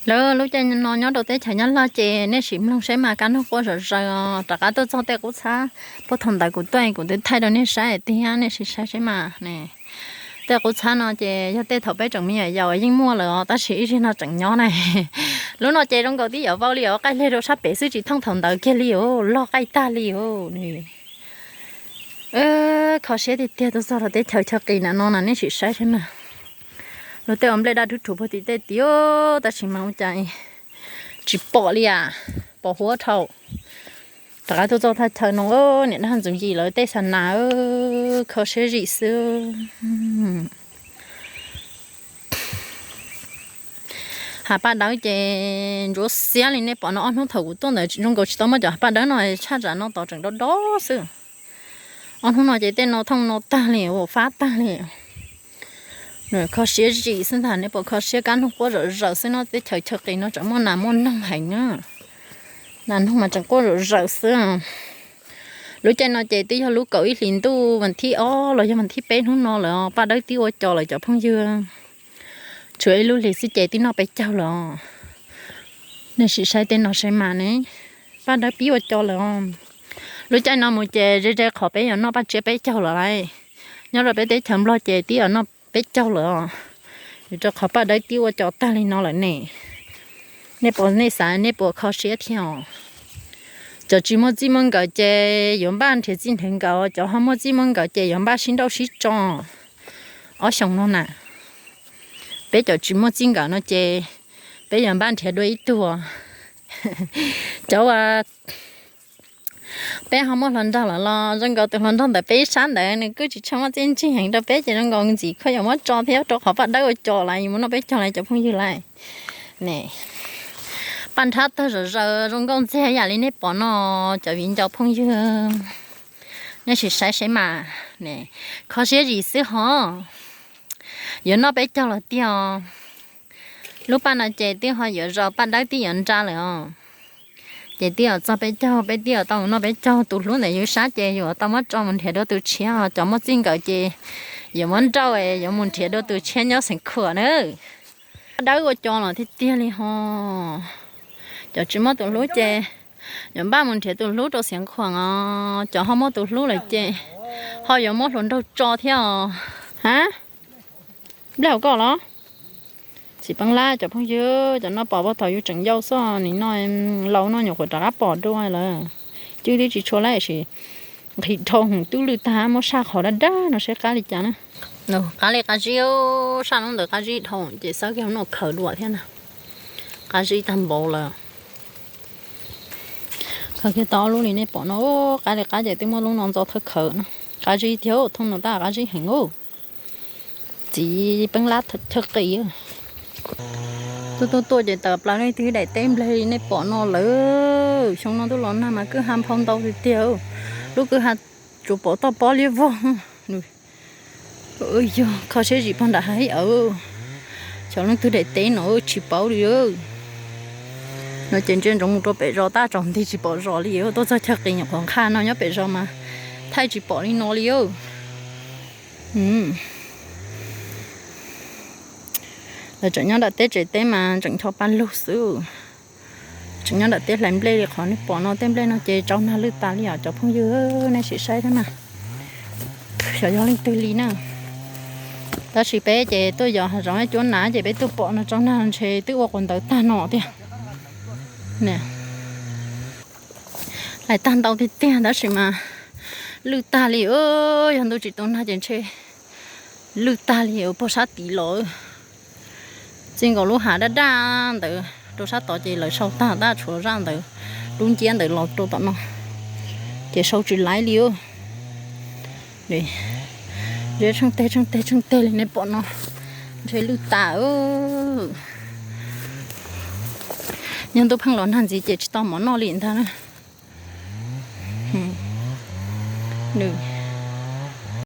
Lawv lub caij no nyob rau teb chaws Nyab Laj ces nej sim mloog saib mas, kab noog quaj zom zaws os. Rov qab tuaj txog tej qub txhab, puag thaum ntawd kuv tuaj kuv twb thaij rau nej saib tiag, nej sim saib saib mas ne. Tej qub txhab no ces yog tej thaum peb tseem me nyuam yaus yeej muaj lawm os, tab sis ib zaug no tseem nyob na. Lub no ces zoo nkaus twb yuav vau li os, qaij leg rau sab pem xwb tsis thooj thaum ntawd kiag li os, loj qaij tag li os. Kho siab tiag tiag, tuaj txog rau teb chaws chaw qis na no na, nej sim saib saib mas. Luag tej ua nplej daj rhuv rhuv puag tim tej tid, tab sis mas ua cas tsis pom li as, pos huab dhau. Rov qab tuaj txog thaj chaw no, niam dab ntxoov yim lawv tej xa nas, kho siab zim xwb. Hav paj dawb ces ntsuab xiab li nej pom no, ob hnub thaum kuv tuaj ntawd zoo nkaus tsis tau muaj cov hav paj dawb no, tshaj tsam no tos tseem dob dob xwb. Ob hnub no ces tej no thooj no tag li, ua fab tag li. Kho siab zim xwb ntag, nej pom kho siab, kab noog quaj zom zaws xwb no, teb chaws chaw qis no tseem muaj nas muaj noog heev na. Nas noog mas tseem quaj zom zaws xwb. Lub caij no ces twb yog lub kaum ib hlis ntuj vas thib ob los yog vas thib peb hnub no lawm, paj dawb tib ua co lawm cov phooj ywg. Tshuav ib lub hlis xwb ces twb noj peb caug lawm os. Nej sim saib tej no saib mas ne, paj dawb pib ua co lawm os. Lub caij no mus ces ze ze qhov peb yuav noj paj tsiab peb caug lawm lauj. Nyob rau peb teb chaws Nplog ces twb yuav noj peb caug lawm os. Vim rau qhov paj dawb tib ua co tag li no lawm ne. Nej puas, nej xav nej puas kho siab thiab os? Cov tsis muaj txij muaj nkawm ces yuav npaj nrhiav txij nrhiav nkawm, cov ho muaj txij muaj nkawm ces yuav npaj sib nrauj sib tso. Ob xyoos no na, peb cov tsis muaj txij nkawm no ces peb yuav npaj nrhiav dua ib tug. Cov uas peb ho muaj hluas nraug lawm los zoo nkaus tus hluas nraug ntawm peb ib sab ntawd nws kuj tsis tshua muaj txiaj ntsig heev rau peb ces zoo nkaus ntxim khuv yuav muab tso thiab, rau qhov paj dawb ua co lawm, yuav mus noj peb caug lawm cov phooj ywg lauj. Ne, paj nrhab tawg zom zaws zoo nkauj ntxiag yam li nej pom no, cov viv ncaus phooj ywg, nej sim saib saib mas ne, kho siab zim xwb hov. Yuav noj peb caug los tiag os. Lub paj no ces twb ho yuav zos, paj dawb twb yuav nra lawm os. Ces twb yuav txog peb caug, peb twb yuav tau noj peb caug. Tus hlub ntawm yus sab ces yuav tau muab tso mus nrhiav dua tus tshiab, cov muaj txij nkawm ces yuav muab nrauj yuav mus nrhiav dua tus tshiab nyob Xeev Khuam na. Paj dawb ua co los tiag tiag li hov. Cov tsis muaj tus hlub ces yuav npaj mus nrhiav tus hlub rau Xeev Khuam os. Cov ho muaj tus hlub lawm ces ho yuav muab hluas nraug tso thiab os. Ha, nplej hauv koj los? Txiv Peeb Lab cov phooj ywg, cov no pom puag thaum yus tseem yau xwb, nim no laus no nyuam qhuav rov qab pom dua lawm. Cwj twb tsis tshua lawm sis nqhis dhau, twb lwj tag, muab saj qhov dab dab no saib qab li cas na. Qab li qab zib, saj hnub ntawd qab zib dhau ces xawb kiag hnub no khaws dua thiab na. Qab zib tag npaum lawm. Khaws kiag tau ob lub li nej pom no, qab li qab ces twb muab lub no ntxo thawj khaws na. Qab zib tiag, thooj no tab qab zib heev os. Txiv Peeb Lab chaw qis. Tuaj tuaj tuaj ces tawm plaws leej twg daim teb nplej li nej pom no lawm. Xyoo no tuaj los nag mas kwj ha nphau ntau tiag tiag. Lub kwj ha tsuas pom toj pob liab vog. Yog kho siab zim pog nram hav ib awm. Xyov leej twg daim teb no tsis paub li. No ces ntsia ntsoov mus rau pem zos tab tsaus nti tsis pom zos li. Tuaj txog chaw qis nyuam qhuav nqha no nyob pem zos mas thaij tsis pom li no li. Lawv tseem nyob nram teb tsev teb mas tseem ncho pa lug xwb. Tseem nyob nram teb hlais nplej li qhov nej pom no, tej nplej no ces tsau nag lwj tas li os cov phooj ywg, nej sim saib thiab na. Xyov yog leej twg li na. Tab sis peb ces tuaj yos hav zoov cuab nas ces peb tuaj pom no tsau nag ntshe twb ua quas ntawv tag no tiag. Hlais tag ntau tiag tiag tab sis mas lwj tag li, yog ntuj tsis tu nag ces ntshe lwj tag li puag sab tid los. Txij nkaus lub hav daj daj ntawd rau sab tod ces lawv sau tag tab tshuav zaj ntawd, lub nciab ntawd los rau tom no ces sau tsis laib li. Zeb tsheej teg tsheej teg tsheej teg li nej pom no ntshe lwj tas. Yog ntuj pheej los nag ntxiv ces tsis tau mov noj li ntag na. Nws